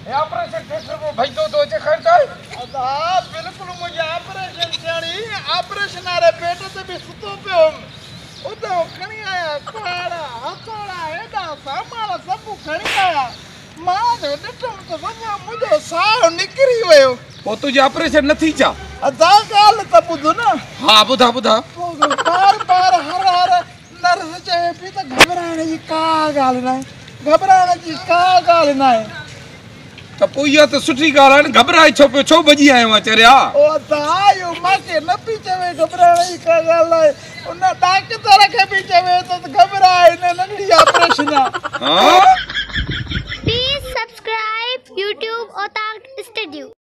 هي operation theatre ۾ ڀڄندو ٿو اچي خير ته آهي؟ ادا بلڪل منهنجي آپريشن ٿيڻي آپريشن واري بيڊ تي به ستو پيو هيم اتان کڻي آيا ڪهاڙا هٿوڙا هيڏا سامان سڀ کڻي آيا مان جو ڏٺم ته سڄو منهنجو ساهه نڪري ويو. پوء تنهنجي آپريشن نه ٿي ڇا؟ ادا ڳالهه ته ٻڌ نه. ها ٻڌا ٻڌا. پوء بار بار هر هر نرس چوي پئي ته گهٻرائڻ جي ڪا ڳالهه ناهي، گهٻرائڻ جي ڪا ڳالهه ناهي. ته پوء اها ته سٺي ڳالهه آهي نه، گهٻرائي ڇو پيو، ڇو ڀڄي آيو آهين چريا؟ او ادا اهو مان کي نه پئي چوي گهٻرائڻ جي ڪا ڳالهه ناهي، ان ڊاڪٽر کي پئي چوي ته گهٻرائي نه، ننڍڙي آپريشن آ. ها؟ Please subscribe YouTube Otaq Studio.